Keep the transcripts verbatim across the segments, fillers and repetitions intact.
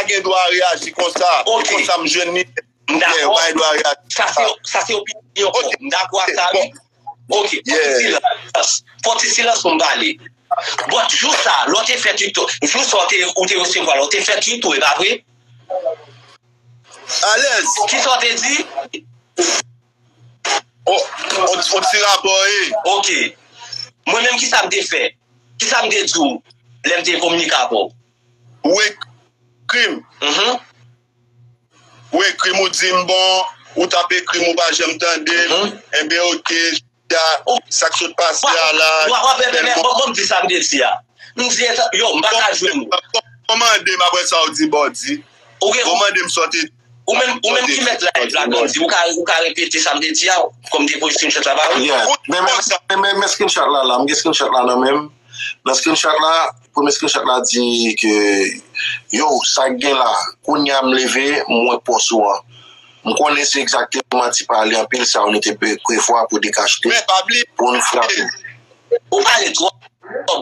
gen dwa reyaji konsa. Ok. Konsa m jwenn li. M dakò. Ou pa gen dwa reyaji konsa. Sa se, sa se opinyon pa w. M dakò ak sa, wi. Ok, fò ti silans. Fò ti silans pou m pale. Bon, jou sa, lè w te fè tweet, jou sa w te, ou te resevwa l, w te fè tweet ou, e pa vre? Alèz. Kisa w te di? O, o, o ti rapò e. Ok. Mwen menm, kisa m te fè? Kisa m te di w lè m te kominike avè w? Ou ekri m. Mhm. Ou ekri m, ou di m, bon, ou t ap ekri m, ou pa janm tande m. Mhm. Enben, ok, ya, sa k sot pase a la, w ap, w ap, men, bon, bon, m di sa m te di a. M di, yo, m pa ka jwenn ou. Bon, mande m apre sa, ou di, bon, di. Ou gen, bon, mande m sa w te di. Ou menm, ou menm ki mèt live la, Gandhi, ou ka, ou ka repete sa m te di a, kòm te voye screenshot la ba ou? Yeah. Men, men, men, men, men screenshot la, la, m gen screenshot la nan men m. Nan screenshot la, premye screenshot la di ke, yo, sa k gen la, kounye a m leve, m wè pòs ou an. M konnen se egzakteman ti pale anpil sa yo nou te pe-, prevwa pou dekachte, pou n frape. Ou pale twòp,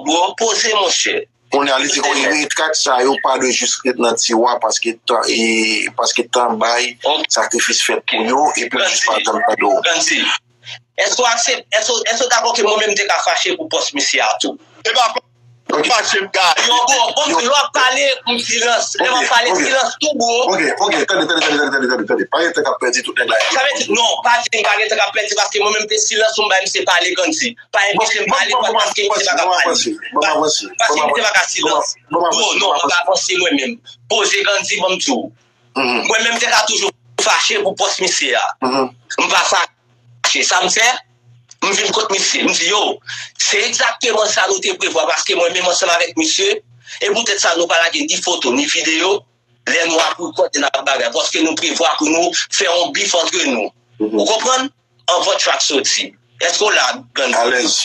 bro. Poze, monchè. Kounye a, li di konn retrat sa yo pa dwe jis ret nan tiwa paske tan, e, paske tan bay, sakrifis fèt pou yo, epi yo jis pa janm tande w. Gandhi, èske w aksep-, èske, èske w dakò ke mwen menm m te ka fache pou pòs misye a tou? E pa fache m ka. Yo, bon, bon, lè w ap pale, m silans. Lè w ap pale, silans tou, bro. Ok, ok, tande, tande, tande, tande, tande, tande, tande. Pa gen tan k ap pèdi tout nèg la. Sa vle di, non, pa di m pa gen tan k ap pèdi paske mwen menm te silans pou m bay misye pale, Gandhi. Pa enpese m pale, paske misye pa ka pale. Paske misye pa ka silans. Bro, non, mwen pa panse mwen menm. Poze Gandhi, ban m di w. Mwen menm te ka toujou fache pou pòs misye a. M pa fache. Sa m fè, m vin kot misye. M di, yo, se egzakteman sa nou te prevwa, paske mwen menm ansanm avèk misye, e poutèt sa nou pa lage ni foto, ni videyo, lè nou ap rekòde n ap bagay, paske nou prevwa pou nou fè yon bif antre nou. Ou konprann? Anvan track soti. Èske w la, Gandhi? Alèz.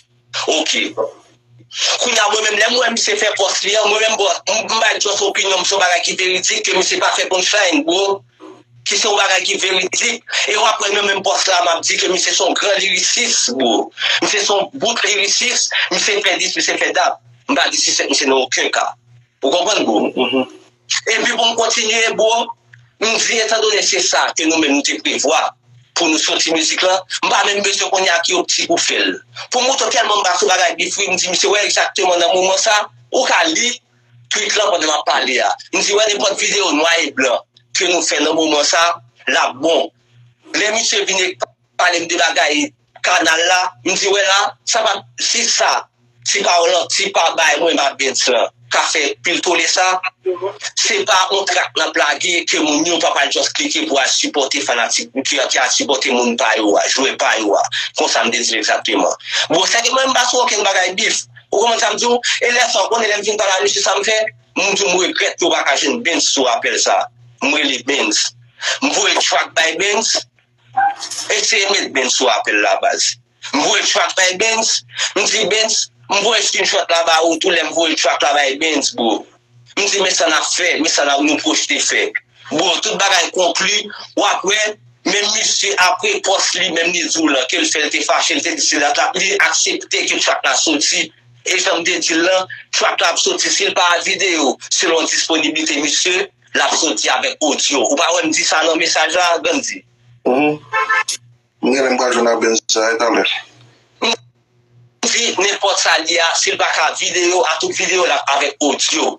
Ok. Kounye a, mwen menm, lè m wè misye fè pòs li an, mwen menm, bro, m, m bay just opinyon m, se yon bagay ki veridik, ke misye pa fè punchline, bro. Ki se yon bagay ki veridik. E w ap wè nan menm pòs la, m ap di ke misye se yon gran lirisis, bro. Misye se yon bout lirisis, misye fè dis, misye fè dat. M pa disrespect misye nan okenn ka. Ou konprann, bro? Epi pou m kontinye, bro, m di, etandone se sa ke nou menm nou te prevwa pou nou soti mizik lan, m pa menm bezwen kounye a ki optik ou fè l. Pou m montre w tèlman m pa sou bagay bif wi, m di, misye, wè egzakteman nan moman sa, ou ka li tweet lan pandan m ap pale a. M di, wè nenpòt videyo nwa e blan ke nou fè nan moman sa, l ap bon. Lè misye vin pale m de bagay kanal la, m di, wè la, sa pa, si sa, ti pa w lan, ti pa bay mwen, m ap Benz lan, ka fè pil tole sa, se pa yon trak n ap lage ke moun yo pa pral just klike pou al sipòte fanatik, ki, ki al sipòte moun pa yo a, jwè pa yo a. Konsa m te di l egzakteman. Bon, sèke mwen, m pa sou okenn bagay bif. Ou konprann sa m di w? E lè sa, w konnen lè m fin pale a misye sa m fè, m di w m regrèt ke w pa ka jwenn Benz sou apèl sa. M rele Benz. M voye track bay Benz. Eseye met Benz sou apèl la, baz. M voye track bay Benz. M di Benz, m voye screenshot la ba ou tou lè m voye track la bay Benz, bro. M di, men sa n ap fè, men sa n ap nou pwojte fè. Bro, tout bagay konkli, w ap wè, menm misye apre pòs li, menm li di w lan, ke l fè, l te fache, l te di se dat la, li aksepte ke track la soti. E jan m te di l lan, track la ap soti, si l pa videyo, selon disponiblite misye, l ap soti avèk odyo. Ou pa wè m di sa nan mesaj la, Gandhi? Mhm. M genlè m pral jwenn ak Benz sa e talè. M di nenpòt sa l ye a, si l pa ka videyo, a tout videyo l ap avèk odyo.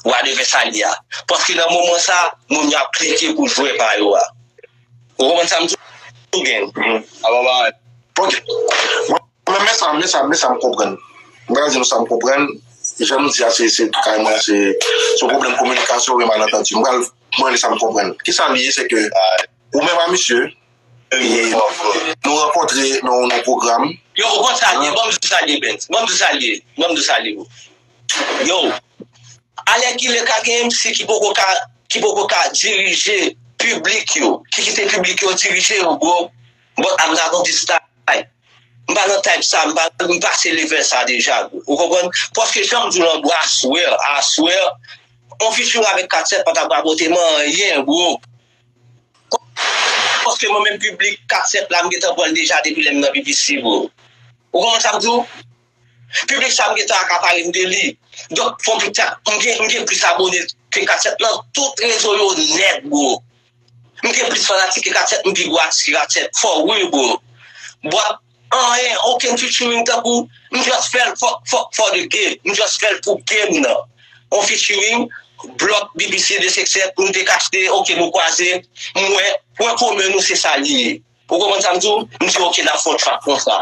Whatever sa l ye a. Paske nan moman sa, moun yo ap klike pou jwè pa yo a. Ou konprann sa m di w, gang? Mhm. Aba ba. Ok. Mwen, men sa, men sa, men sa m konprann. M pral di nou sa m konprann. Jan m di a, se, se, kareman, se, se yon pwoblèm kominikasyon oubyen malantandi. M pral, mwen, sa m konprann. Kisa l ye, se ke ou menm a misye, e nou rankontre nan yon pwogram. Yo, ou konn sa l ye, ban m di w sa l ye, Benz. Ban m di w sa l ye. Ban m di w sa l ye, bro. Yo, alèkile ka gen M C ki poko ka, ki poko ka dirije piblik yo, ki kite piblik yo dirije yo, bro. But I'm not on this type. M pa nan type sa, m pa, m pase level sa deja, bro. Ou konprann? Paske jan m di w lan, bro, I swear, I swear, on featuring avèk kat sèt pa ta pral pote m anyen, bro. Paske mwen menm piblik kat sèt la, m gentan pran l deja depi lè m nan P P C, bro. Ou konprann sa m di w? Piblik sa m gentan akapare m de li. Donk, fò m, m gen, m gen plis abone ke Kat Sèt nan tout rezo yo nèt, bro. M gen plis fanatik ke Kat Sèt, m pi gwo atis ke Kat Sèt. For real, bro. But, anyen, okenn featuring tankou, m just fè l for, for, for the game. M just fè l pou game nan. On featuring, Block, B B C, de sèk sèt, nou te kachte, ok, nou kwaze, m wè, pwen komen nou se sa li ye. Ou konprann sa m di w? M di, ok, n ap fè yon track konsa.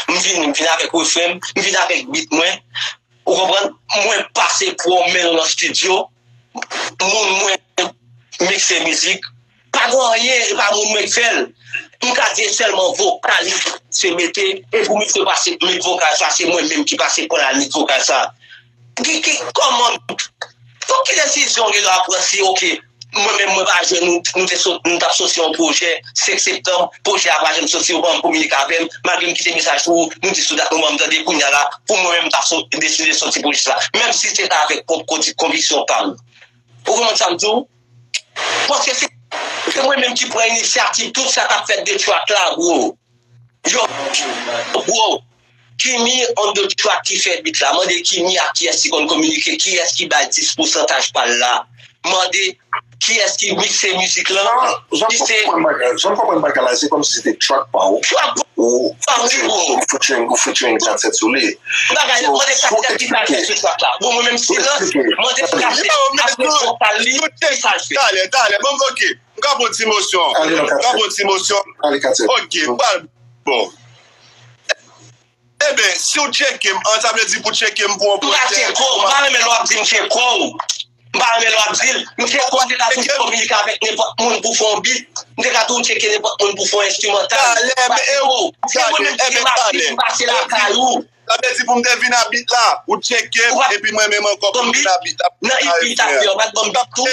M vini, m vini avèk refren m, m vini avèk beat mwen. Ou konprann? Mwen pase pran men nou nan studio. Moun mwen mikse mizik. Pa gen anyen, e pa moun mwen k fè l. M ka di sèlman vokal se mete, e pou misye pase met vokal sa, se mwen menm ki pase pran la met vokal sa. Ki, ki, kòman, pou ki desizyon gen dwa pran si, ok, mwen menm mwen pa jwenn nou, nou te sot, nou t ap soti yon pwojè senk septanm, pwojè a pa janm soti, ou pa janm kominike avè m, malgre m kite mesaj pou ou, nou di sou dat novanm, tande kounye a la, pou mwen menm m ta so, deside soti pwojè sa, menm si se ta avèk pwòp konvi, konviksyon pa m. Ou konprann sa m di w? Paske se, se mwen menm ki pran inisyativ tout sa k ap fèt de track la, bro. Yo, bro, Kimi on the track ki fè beat la. Mande Kimi ak kiyès ki konn kominike, kiyès ki bay dis pousantaj pa l la. Mande kiyès ki mikse mizik lan. Jan m konprann bagay, jan m konprann bagay la, se kòmsi se te track pa w. Track pa m, bro. Ou featuring, ou featuring Kat Sèt sou li. Bagay la, mande Kat Sèt ki sa l fè sou track la. Bon, mwen menm silans, mande Kat Sèt. Apre sa, li, ki sa l fè. Talè, talè, bon, ok. M ka pran ti mosyon. M ka pran ti mosyon. Ok, m pral bon. Ebyen, si w tcheke m, an, sa vle di pou tcheke m pou yon pwojè. M pa tcheke w, m pa renmen lè w ap di m tcheke w. M pa renmen lè w ap di l. M tcheke w, m te ka toujou kominike avèk nenpòt moun pou fè yon beat. M te ka toujou tcheke nenpòt moun pou fè yon enstrimantal. Talè, men e ou, talè, ebyen talè. M pase lakay ou. Sa vle di pou m te vin a beat la, ou tcheke m, epi mwen menm ankò pou m vin a beat la. Nan E P tap fè, w pa t ban m beat tou.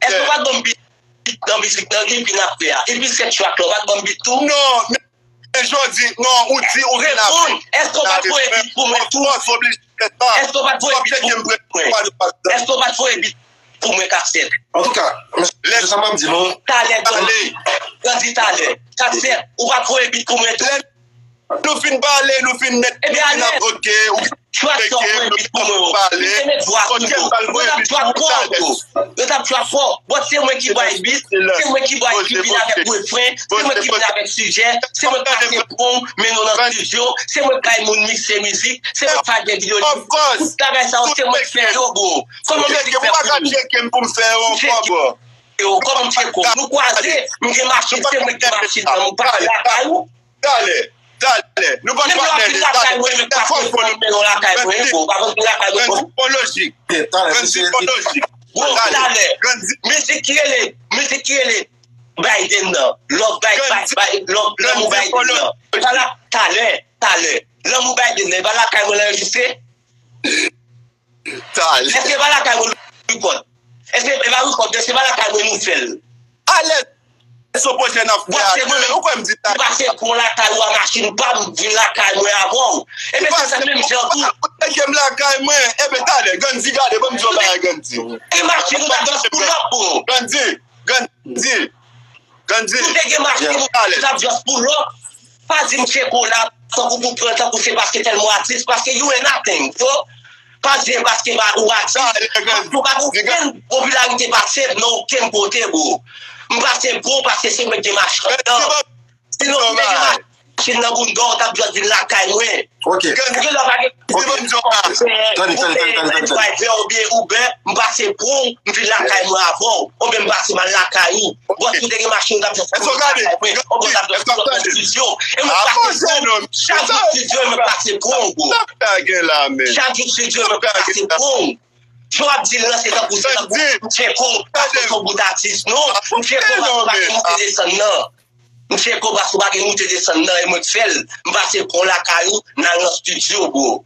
Èske w pa t ban m beat nan mizik nan, epi n ap fè a? Epi sèt track la, w pa t ban m beat tou? Non, men jodi, non, ou di ou vin avèk. Reponn, èske w pa t voye beat pou mwen tou? Èske w pa t voye beat pou mwen? Èske w pa t voye beat pou mwen, Kat Sèt? Antouka, mesye, sa m ap di nou. Talè, Grandy. Grandy, talè. Kat Sèt, ou pa t voye beat pou mwen tou? Nou fin pale, nou fin met, nou fin ap, ok, ou fin tcheke, nou fin pale. Ok, m pral voye beat pou ou talè. Yo t ap tchwa fò. But se mwen ki bay beat, se mwen ki bay, ki vin avèk refren, se mwen ki vin avèk sijè, se mwen k pase pran, men nou nan estidyo, se mwen k bay moun mikse mizik, se mwen k fè videyo. Tout bagay sa yo, se mwen k fè yo, bro. Kòman m te fè pou ou? Yo, kòman m tcheke w? Nou kwaze, m gen machin, se mwen ki gen machin nan, m pase lakay ou. Talè, talè. Nou pa t patnè de talè. Fò fò nou. Grandy, Grandy, fò lojik. Talè, Grandy. Mizik ki rele, mizik ki rele Biden nan. Love Biden, love, lanmou Biden nan. E pa la, talè, talè. Lanmou Biden nan, e pa lakay mwen l anrejistre? Talè. Èske e pa lakay mwen nou rekòd? Èske e pa rekòd? Èske e pa lakay mwen nou fè l? Alèz, se yon pwojè n ap fè a. Ou kwè m di talè? M pase pran lakay ou a machin pa m, vin lakay mwen avè w. Ebyen se sa menm jan tou. Ou tcheke m lakay mwen. Ebyen talè, Grandy, gade, ban m di yon bagay, Grandy. E machin ou t ap just pull up, bro. Grandy, Grandy. Grandy. Ou te gen machin ou t ap just pull up. Pa di m tcheke w la, tankou pou pran, tankou se paske tèlman atis, paske you ain't nothing, bro. Pa di m paske ou atis, paske ou pa gen okenn popilarite pase m nan okenn kote, bro. M pase pran w paske se mwen ki gen machin nan. Sinon, si m te gen machin nan bounda w, w t ap just vin lakay mwen. Ok. Ou gen lè w pa gen Tande, tande, tande, tande, tande. Driver oubyen Uber, m pase pran w, m vin lakay mwen avè w, oubyen m pase m al lakay ou. Bòs ou te gen machin, ou t ap just pran m lakay mwen, oubyen w t ap just pran m nan estidyo. E mwen pase pran w, chak jou estidyo, e mwen pase pran w, bro. Chak jou estidyo, e mwen pase pran w. Jan w ap di l lan, se tankou, se tankou m tcheke w paske w se yon bout atis. Non, m tcheke w paske w pa gen moute desann nan. M tcheke w paske w pa gen moute desann nan, e mwen k fè l. M pase pran w lakay ou, n al nan estidyo, bro.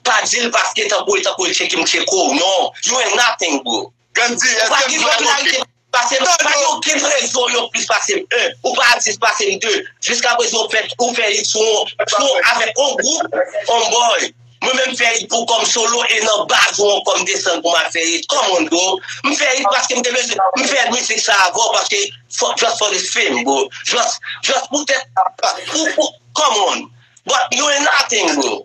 Pa di l paske tankou e tankou e tcheke m tcheke w. Non, you ain't nothing, bro. Grandy, ou pa gen popilarite pase m, pa gen okenn rezo yo plis pase m, en. Ou pa atis pase m, de. Jiskaprezan ou fè, ou fè hit sou, sou avèk yon gwoup, yon boy. Mwen menm fè hit pou kòm solo e nan baz ou ankò m desann pou m al fè hit. Come on, bro. M fè hit paske m te bezwen, m fè mizik sa avè w paske for, just for the fame, bro. Just, just poutèt, pou, pou, come on. But you ain't nothing, bro.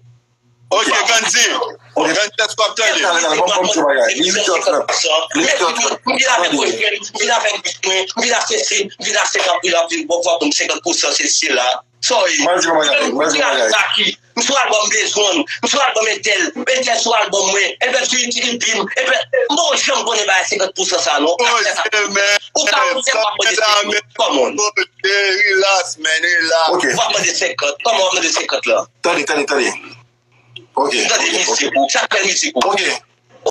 Ok, Gandhi. Gandhi, èske w ap tande? Tande, tande, bon, bon, ti bagay. Li uit è trant. Li uit è trant. M vin avèk pwojè, m vin avèk bit mwen, m vin achte si, m vin achte kanpil, anpil, bon, bon, senkant pousan, se, se la. Sorry. Mwen di yon bagay, mwen di yon bagay. M sou albòm Bezwen, m sou albòm entèl, entèl sou albòm mwen, entèl sou YouTube, entèl, m poko janm konnen bagay senkant pousan sa, non. Ou ka wè se pa mwen, come on. Relax, man, relax. Ok. W ap mande senkant, kòman w ap mande senkant la? Tande, tande, tande. Ok. M tande mizik ou, sa k fè mizik ou. Ok.